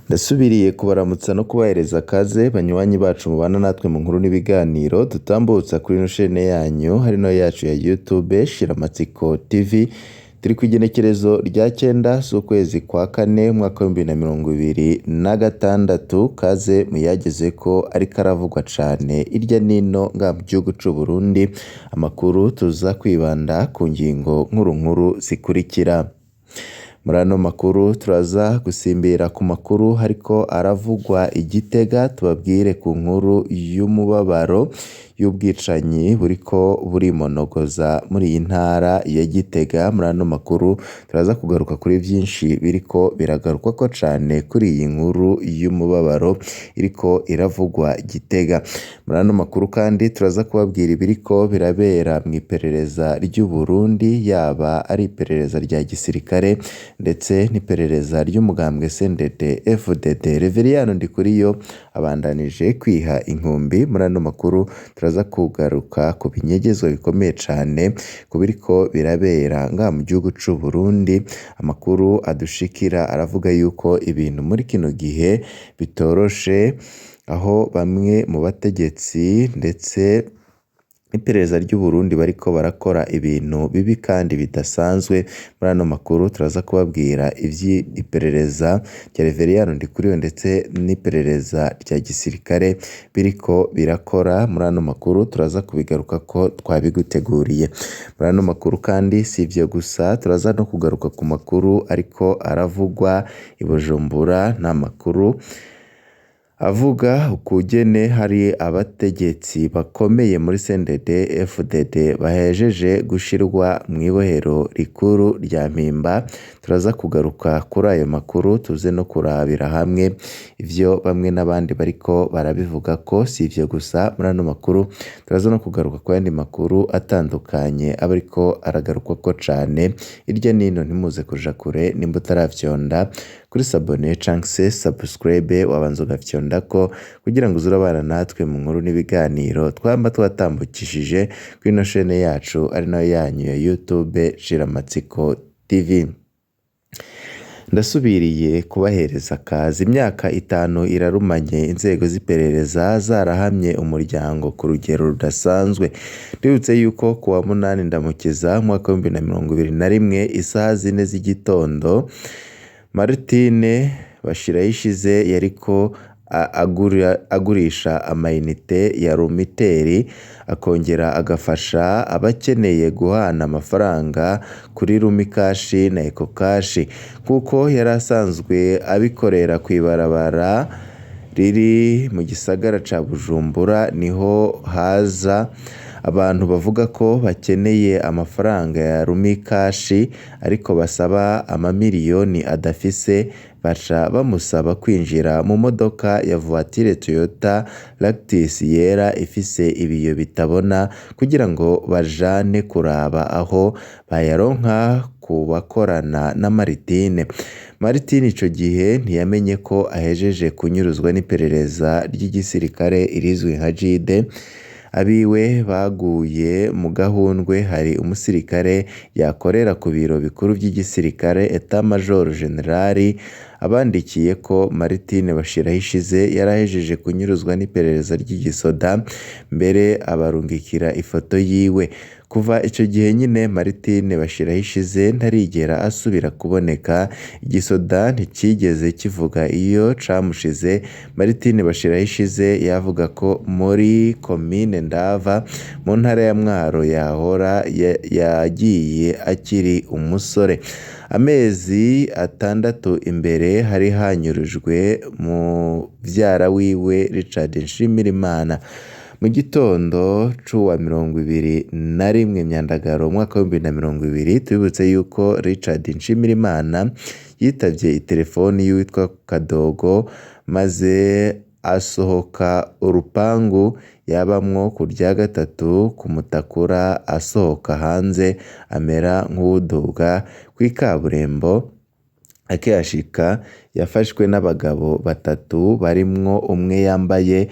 Ndasubiriye kubaramutsa no kubahereza kaze banywanyi bacu mubana natwe mu nkuru n'ibiganiro dutambutsa kuri ino shene yanyu hari no yacu ya YouTube Shiramatsiko TV. Turi ku igenekerezo rya 9 z'ukwezi kwa kane umwaka w'2026. Kaze muyageze ko ariko aravugwa cane irya nino nga mu gihugu c'u Burundi. Amakuru tuza kwibanda ku ngingo nkuru nkuru zikurikira. Muri ano makuru turaza gusimbira ku makuru hariko aravugwa i Gitega, tubabwire ku nkuru y'umubabaro y'ubwicanyi buriko burimonogoza muri iyi ntara ya Gitega. Muri ano makuru turaza kugaruka kuri vyinshi biriko biragarukwako cane kuri iyi nkuru y'umubabaro iriko iravugwa Gitega. Muri ano makuru kandi turaza kubabwira ibiriko birabera mw'iperereza ry'u Burundi, yaba ari iperereza rya gisirikare ndetse n'iperereza ry'umugambwe CNDD FDD. Reveriyano Ndikuriyo abandanije kwiha inkumbi. Muri ano makuru turaza kugaruka ku binyegezwa bikomeye cane ku biriko birabera ngaha mu gihugu c'u Burundi. Amakuru adushikira aravuga yuko ibintu muri kino gihe bitoroshe, aho bamwe mu bategetsi ndetse n'iperereza ry'u Burundi bariko barakora ibintu bibi kandi bidasanzwe. Muri ano makuru turaza kubabwira ivy'iperereza rya Reveriyano Ndikuriyo ndetse n'iperereza rya gisirikare biriko birakora. Muri ano makuru turaza kubigarukako twabiguteguriye. Muri ano makuru kandi si ivyo gusa, turaza no kugaruka ku makuru ariko aravugwa i Bujumbura n'amakuru avuga ukugene hari abategetsi bakomeye muri CNDD FDD bahejeje gushirwa mw'ibohero rikuru rya Mpimba. Turaza kugaruka kuri ayo makuru, tuze no kurabira hamwe ivyo bamwe n'abandi bariko barabivugako. Si ivyo gusa, muri ano makuru turaza no kugaruka ku yandi makuru atandukanye aba ariko aragarukwako cane irya nino. Ntimuze kuja kure, nimba utaravyonda kuri s'abonner canke se subscribe, wabanza ugafyondako kugira ngo uze urabana natwe mu nkuru n'ibiganiro twamba twatambukishije kuri ino shene yacu ari nayo yanyu ya YouTube Shiramatsiko TV. Ndasubiriye kubahereza kaze. Imyaka 5 irarumanye inzego z'iperereza zarahamye umuryango ku rugero rudasanzwe. Ndibutse yuko ku wa 8 Ndamukiza umwaka w'2021 isaha 4 z'igitondo Martine Bashirayishize yariko agurisha amayinite ya Lumitel, akongera agafasha abakeneye guhana amafaranga kuri Lumicash na Ecocash, kuko yari asanzwe abikorera kw'ibarabara riri mu gisagara ca Bujumbura. Niho haza abantu bavuga ko bakeneye amafaranga ya Lumicash ariko basaba amamiliyoni adafise, baca bamusaba kwinjira mu modoka ya voiture Toyota Lactis yera ifise ibiyo bitabona kugira ngo bajane kuraba aho bayaronka ku bakorana na Martine. Martine ico gihe ntiyamenye ko ahejeje kunyuruzwa n'iperereza ry'igisirikare irizwi nka JIDE. Abiwe baguye mu gahundwe. Hari umusirikare yakorera ku biro bikuru vy'igisirikare Etat Major General abandikiye ko Martine Bashirahishize yarahejeje kunyuruzwa n'iperereza ry'igisoda, mbere abarungikira ifoto yiwe. Kuva ico gihe nyine Martine Bashirahishize ntarigera asubira kuboneka. Igisoda nticigeze kivuga iyo camushize. Martine Bashirahishize yavuga ko muri komine Ndava mu ntara ya Mwaro yahora yagiye akiri umusore. Amezi 6 imbere hari hanyurujwe muvyara wiwe Richard Nshimirimana. Mu gitondo c'uwa 21 Myandagaro umwaka w'2020, tubibutse yuko Richard Nshimirimana yitavye itelefoni y'uwitwa Kadogo maze asohoka urupangu yabamwo ku rya 3 ku Mutakura, asohoka hanze amera nk'uwuduga kw'ikaburimbo. Akihashika yafashwe n'abagabo 3 barimwo umwe yambaye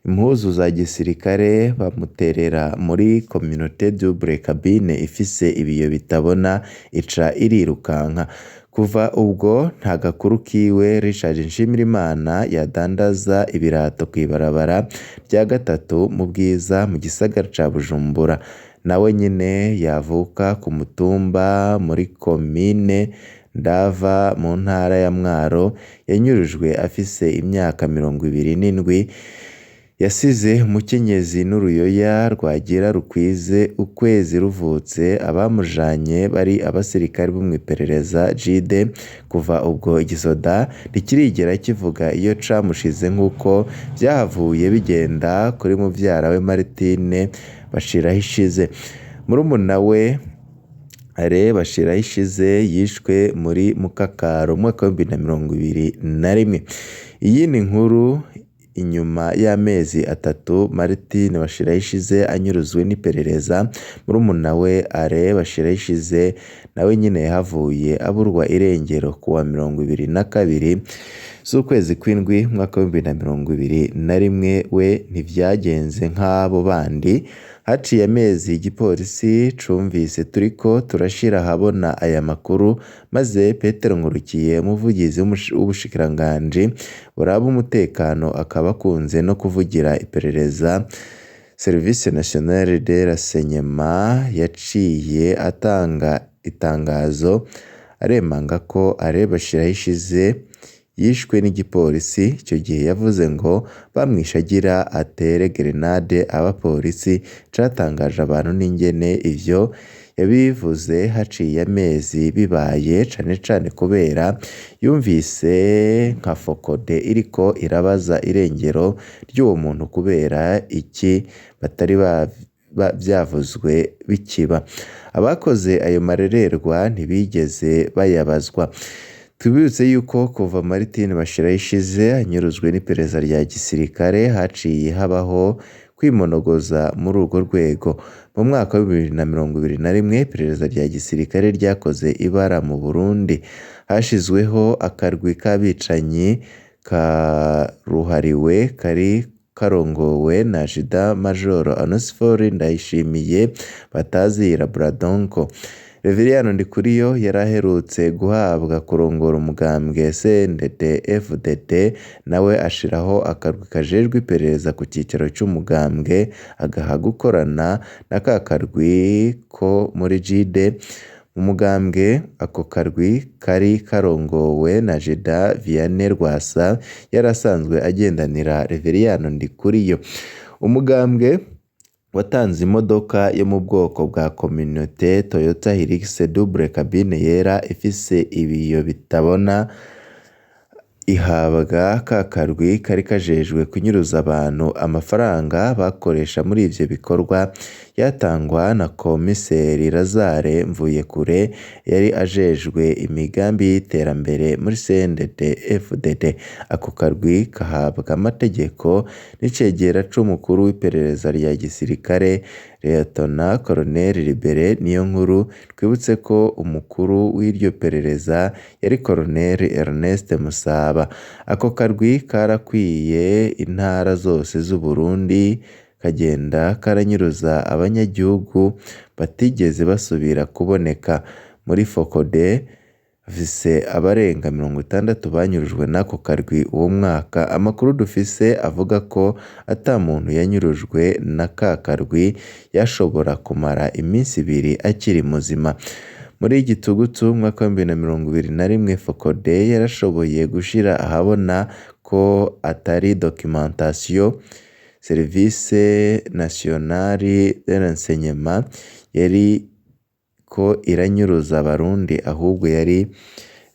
impuzu za gisirikare, bamuterera muri communauté double cabine ifise ibiyo bitabona ica irirukanka. Kuva ubwo nta gakuru kiwe. Richard Nshimirimana yadandaza ibirato kw'ibarabara rya gatatu mu Bwiza mu gisagara ca Bujumbura. Nawe nyene yavuka ku mutumba muri komine Ndava mu ntara ya Mwaro, yanyurujwe afise imyaka 27. Yasize umukenyezi n'uruyoya rwagira rukwize ukwezi ruvutse. Abamujanye bari abasirikare bo mw'iperereza JIDE. Kuva ubwo igisoda ntikirigera kivuga iyo camushize, nk'uko vyahavuye bigenda kuri muvyara we Martine Bashirahishize. Murumuna we Alain Bashirahishize yishwe muri Mukakaro mu mwaka w'2021. Iyindi nkuru, inyuma y'amezi 3 Martine Bashirahishize anyuruzwe n'iperereza, murumuna we Alain Bashirahishize nawe nyene yahavuye aburwa irengero kuwa 22 z'ukwezi kw'indwi umwaka w'2021. We ntivyagenze nk'abo bandi. Haciye amezi igipolisi cumvise turiko turashira ahabona aya makuru, maze Petero Nkurukiye, umuvugizi w'ubushikiranganji buraba umutekano, akaba akunze no kuvugira iperereza Service Nationale de Renseignement, yaciye atanga itangazo aremanga ko Alain Bashirahishize yishwe n'igipolisi. Ico gihe yavuze ngo bamwishe agira atere gerenade abapolisi. Catangaje abantu n'ingene ivyo yabivuze haciye amezi bibaye, cane cane kubera yumvise nka Fokode iriko irabaza irengero ry'uwo muntu kubera iki batari vyavuzwe bikiba. Abakoze ayo marererwa ntibigeze bayabazwa. Tubibutse yuko kuva Martine Bashirahishize anyuruzwe n'iperereza rya gisirikare, haciye habaho kwimonogoza muri urwo rwego. Mu mwaka wa 2021 iperereza rya gisirikare ryakoze ibara mu Burundi. Hashizweho akarwi k'abicanyi karuhariwe kari karongowe na Jida Majoro Onesphore Ndayishimiye batazira Bradonko. Reveriyano Ndikuriyo yari aherutse guhabwa kurongora umugambwe CNDD-FDD, nawe ashiraho akarwi kajejwe iperereza ku cicaro c'umugambwe, agaha gukorana na ka karwi ko muri JIDE. Mu mugambwe ako karwi kari karongowe na Jida Vianney Rwasa, yari asanzwe agendanira Reveriyano Ndikuriyo. Umugambwe watanze imodoka yo mu bwoko bwa Communauté Toyota Hilux double cabine yera ifise ibiyo bitabona, ihabwa ka karwi kari kajejwe kunyuruza abantu amafaranga bakoresha muri ivyo bikorwa, yatangwa na komiseri Lazare Mvuyekure yari ajejwe imigambi y'iterambere muri CNDD-FDD. Ako karwi kahabwa amategeko n'icegera c'umukuru w'iperereza rya gisirikare Liyetona Koloneli Libere Niyonkuru. Twibutse ko umukuru w'iryo perereza yari Koloneli Ernest Musaba. Ako karwi karakwiye intara zose z'Uburundi, kagenda karanyuruza abanyagihugu batigeze basubira kuboneka. Muri Fokode bafise abarenga 60 banyurujwe n'ako karwi uwo mwaka. Amakuru dufise avuga ko ata muntu yanyurujwe na ka karwi yashobora kumara iminsi 2 akiri muzima. Muri Gitugutu umwaka wa 2021 Fokode yarashoboye gushira ahabona ko atari documentation Service Nationale de Renseignement yari ko iranyuruza abarundi, ahubwo yari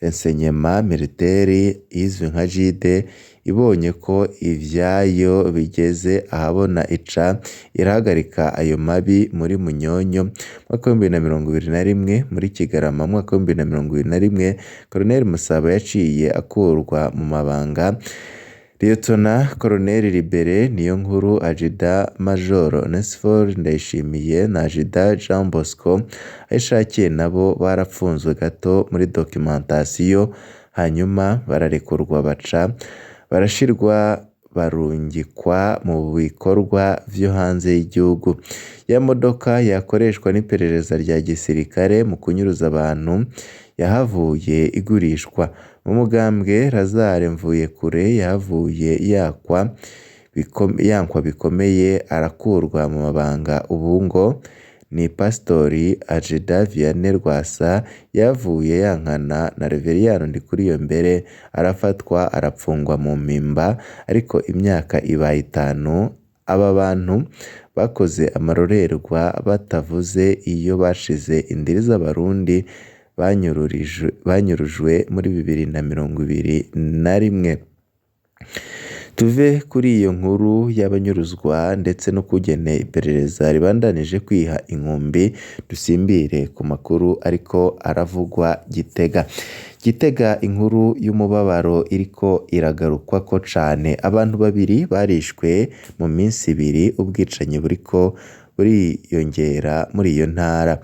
Renseignement Militaire izwi nka JIDE. Ibonye ko ivyayo bigeze ahabona, ica irahagarika ayo mabi muri Munyonyo mwaka wa 2021. Muri Kigarama mwaka wa 2021 Colonel Musaba yaciye akurwa mu mabanga. Liyetona Koloneli Libere Niyonkuru, Ajida Majoro Onesphore Ndayishimiye na Ajida Jean Bosco Ahishakiye nabo barapfunzwe gato muri documentation, hanyuma bararekurwa baca barashirwa barungikwa mu bikorwa vyo hanze y'igihugu. Ya modoka yakoreshwa n'iperereza rya gisirikare mu kunyuruza abantu yahavuye igurishwa. Mu mugambwe Lazare Mvuyekure yahavuye yankwa bikomeye arakurwa mu mabanga, ubu ngo ni Pasitori Ajeda Vianney Rwasa yavuye yankana na Reveriyani Ndikuriyombere arafatwa arapfungwa mu mpimba, ariko imyaka ibaye 5 aba bantu bakoze amarorerwa batavuze iyo bashize indiri z'Abarundi banyurujwe muri 2021. Tuve kuri iyo nkuru y'abanyuruzwa ndetse no kugene iperereza ribandanije kwiha inkumbi, dusimbire ku makuru ariko aravugwa Gitega. Gitega inkuru y'umubabaro iriko iragarukwako cane. Abantu babiri barishwe mu minsi ibiri, ubwicanyi buriko buriyongera muri iyo ntara.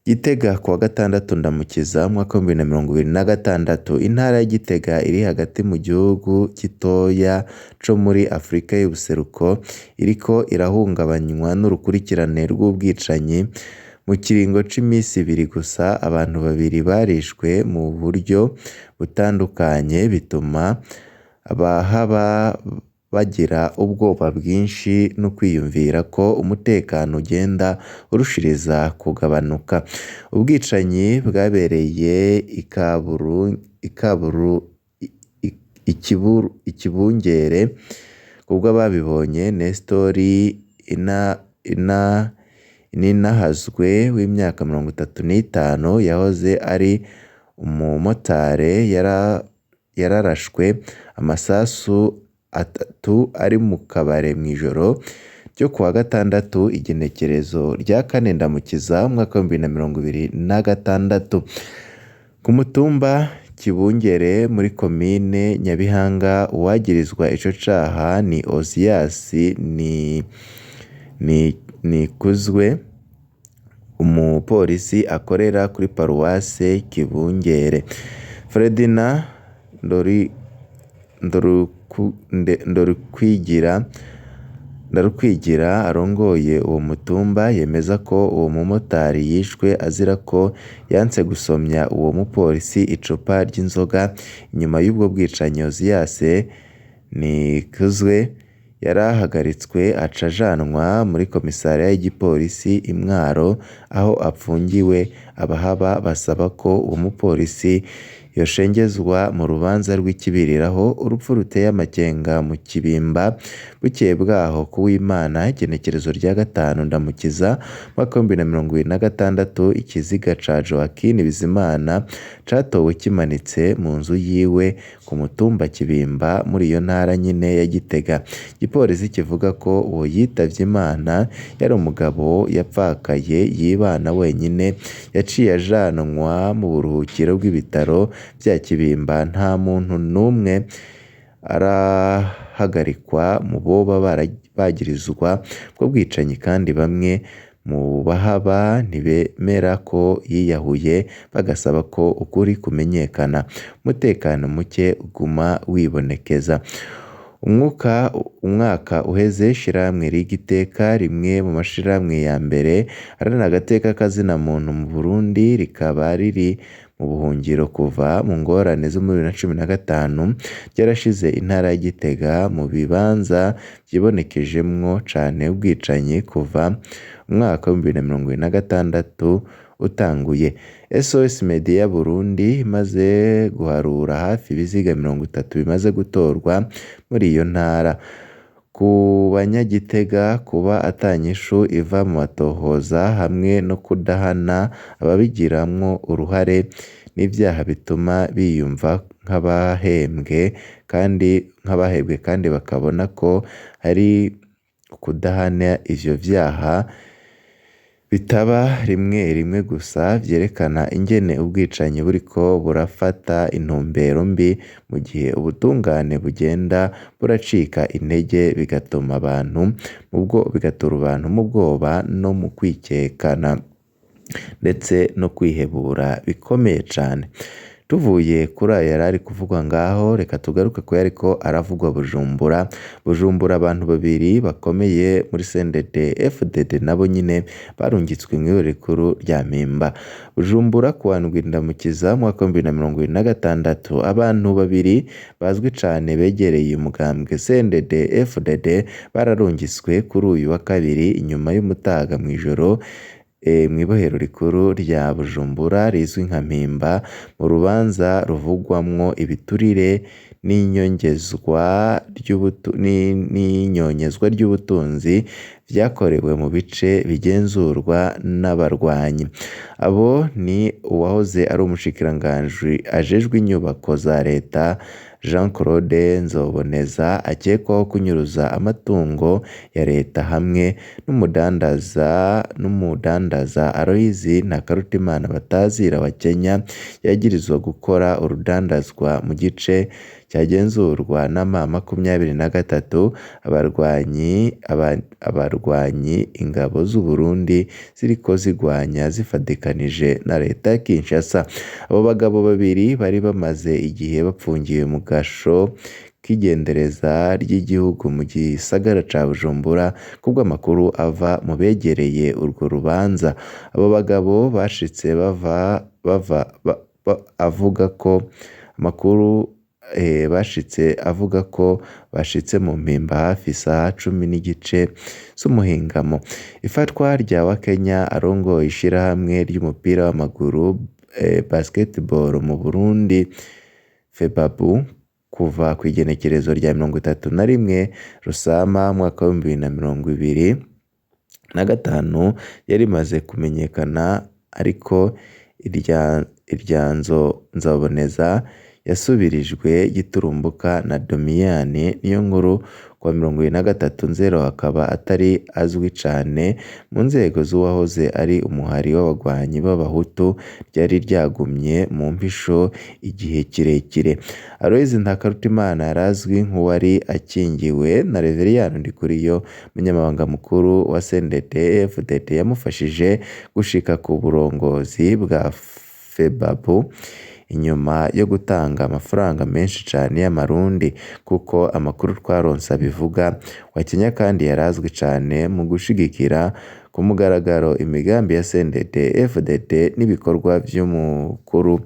Gitega kuwa gatandatu Ndamukiza umwaka wa 2026, intara ya Gitega iri hagati mu gihugu gitoya co muri Afrika y'ubuseruko iriko irahungabanywa n'urukurikirane rw'ubwicanyi. Mu kiringo c'imisi ibiri gusa abantu babiri barishwe mu buryo butandukanye, bituma abahaba bagira ubwoba bwinshi no kwiyumvira ko umutekano ugenda urushiriza kugabanuka. Ubwicanyi bwabereye Ikibungere, kubw'ababibonye Nestori Ininahazwe w'imyaka 35 yahoze ari umumotari yararashwe amasasu 3 ari mu kabare mw'ijoro ryo kuwa gatandatu igenekerezo rya 4 Ndamukiza umwaka wa 2026 ku mutumba Kibungere muri komine Nyabihanga. Uwagirizwa ico caha ni Ozias Nikuzwe, umupolisi akorera kuri paruwase Kibungere. Ferdinand Ndarukwigira arongoye uwo mutumba yemeza ko uwo mumotari yishwe azira ko yanse gusomya uwo mupolisi icupa ry'inzoga. Inyuma y'ubwo bwicanyi Ozias Nikuzwe yarahagaritswe aca ajanwa muri komisariya y'igipolisi i Mwaro aho apfungiwe. Abahaba basaba ko uwo mupolisi yoshengezwa mu rubanza rw'ikibiriraho. Urupfu ruteye amakenga mu Kibimba bukeye bwaho kuw'Imana igenekerezo rya 5 Ndamukiza umwaka wa 2026, ikiziga ca Joaquin Bizimana catowe kimanitse mu nzu yiwe ku mutumba Kibimba muri iyo ntara nyine ya Gitega. Igipolisi kivuga ko uwo yitavye Imana yari umugabo yapfakaye yibana wenyine, yaciye ajanwa mu buruhukiro bw'ibitaro vya Kibimba. Nta muntu n'umwe arahagarikwa mu boba bagirizwa ubwo bwicanyi, kandi bamwe mu bahaba ntibemera ko yiyahuye, bagasaba ko ukuri kumenyekana. Umutekano muke uguma wibonekeza. Umwaka uheze ishirahamwe Rigiteka, rimwe mu mashirahamwe ya mbere aharanira agateka k'azina muntu mu Burundi, rikaba riri mu buhungiro kuva mu ngorane zo muri 2015, ryarashize intara ya Gitega mu bibanza vyibonekejemwo cane ubwicanyi kuva umwaka wa 2026 utanguye. SOS Media Burundi imaze guharura hafi ibiziga 30 bimaze gutorwa muri iyo ntara. Ku banyagitega kuba atanyishu iva mu matohoza hamwe no kudahana ababigiramwo uruhare n'ivyaha bituma biyumva nk'abahembwe kandi bakabona ko hari ukudahana ivyo vyaha bitaba rimwe rimwe gusa, vyerekana ingene ubwicanyi buriko burafata intumbero mbi mu gihe ubutungane bugenda buracika intege, bigatuma abantu mu bwoba no mu kwikekana ndetse no kwihebura bikomeye cane. Tuvuye kuri ayo yarari kuvugwa ngaho, reka tugaruke ku yariko aravugwa Bujumbura. Bujumbura abantu babiri bakomeye muri CNDD FDD nabo nyine barungitswe mw'ibohero rikuru rya Mpimba. Bujumbura kuwa ndwi Ndamukiza umwaka w'ibihumbi bibiri na mirongo ibiri na gatandatu, abantu babiri bazwi cane begereye umugambwe CNDD FDD bararungitswe kuri uyu wa kabiri inyuma y'umutaga mw'ijoro mw'ibohero rikuru rya Bujumbura rizwi nka Mpimba, mu rubanza ruvugwamwo ibiturire n'inyonyezwa ry'ubutunzi vyakorewe mu bice bigenzurwa n'abarwanyi. Abo ni uwahoze ari umushikiranganji ajejwe inyubako za leta Jean Claude Nzoboneza akekwaho kunyuruza amatungo ya leta hamwe n'umudandaza Aloys Ntakarutimana batazira wa Kenya yagirizwa gukora urudandazwa mu gice cyagenzurwa na M23. Abarwanyi ingabo z'u Burundi ziriko zigwanya zifadikanije na leta ya Kinshasa. Abo bagabo babiri bari bamaze igihe bapfungiwe mu gasho k'igendereza ry'igihugu mu gisagara ca Bujumbura kubw'amakuru ava mu begereye urwo rubanza. Abo bagabo bashitse bava avuga ko amakuru bashitse avuga ko bashitse mu Mpimba hafi isaha 10:15 z'umuhingamo. Ifatwa rya Wakenya arongoye ishirahamwe ry'umupira w'amaguru basketball mu Burundi FEBABU kuva kw'igenekerezo rya 31 Rusama umwaka w'ibihumbi bibiri na mirongo ibiri na gatanu yari imaze kumenyekana, ariko irya Nzoboneza yasubirijwe giturumbuka na Domiyani Niyonkuru kuwa 23 Nzero, akaba atari azwi cane mu nzego z'uwahoze ari umuhari w'abagwanyi b'abahutu ryari ryagumye mu mpisho igihe kirekire. Aloys Ntakarutimana yarazwi nk'uwari akingiwe na Reveriyani Ndikuriyo, umunyamabanga mukuru wa CNDD FDD, yamufashije gushika ku burongozi bwa FEBABU inyuma yo gutanga amafaranga menshi cane y'amarundi, kuko amakuru twaronse abivuga. Wakenya kandi yarazwi cane mu gushigikira ku mugaragaro imigambi ya CNDD FDD n'ibikorwa vy'umukuru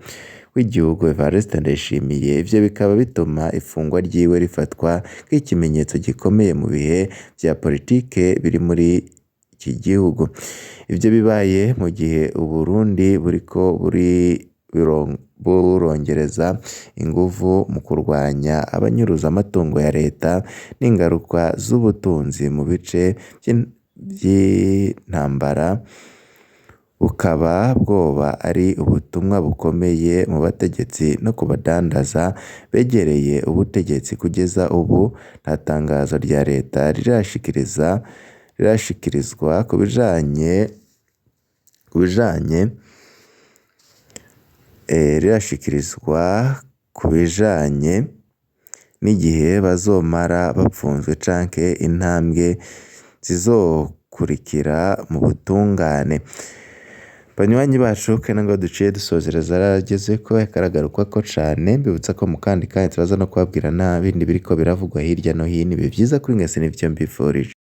w'igihugu Evariste Ndayishimiye. Ivyo bikaba bituma ifungwa ryiwe rifatwa nk'ikimenyetso gikomeye mu bihe vya politike biri muri iki gihugu. Ivyo bibaye mu gihe Uburundi buriko burongereza inguvu mu kurwanya abanyuruza amatungo ya leta n'ingaruka z'ubutunzi mu bice vy'intambara, bukaba bwoba ari ubutumwa bukomeye mu bategetsi no ku badandaza begereye ubutegetsi. Kugeza ubu nta tangazo rya leta rirashikirizwa ku bijanye rirashikirizwa ku bijanye n'igihe bazomara bapfunzwe canke intambwe zizokurikira mu butungane. Banywanyi bacu kena ngo duciye dusozereza aragezeko yakaragarukwako cane, mbibutsa ko mu kandi kanya turaza no kubabwira n'ibindi biriko biravugwa hirya no hino. Ibihe vyiza kuri mwese nivyo mbifurije.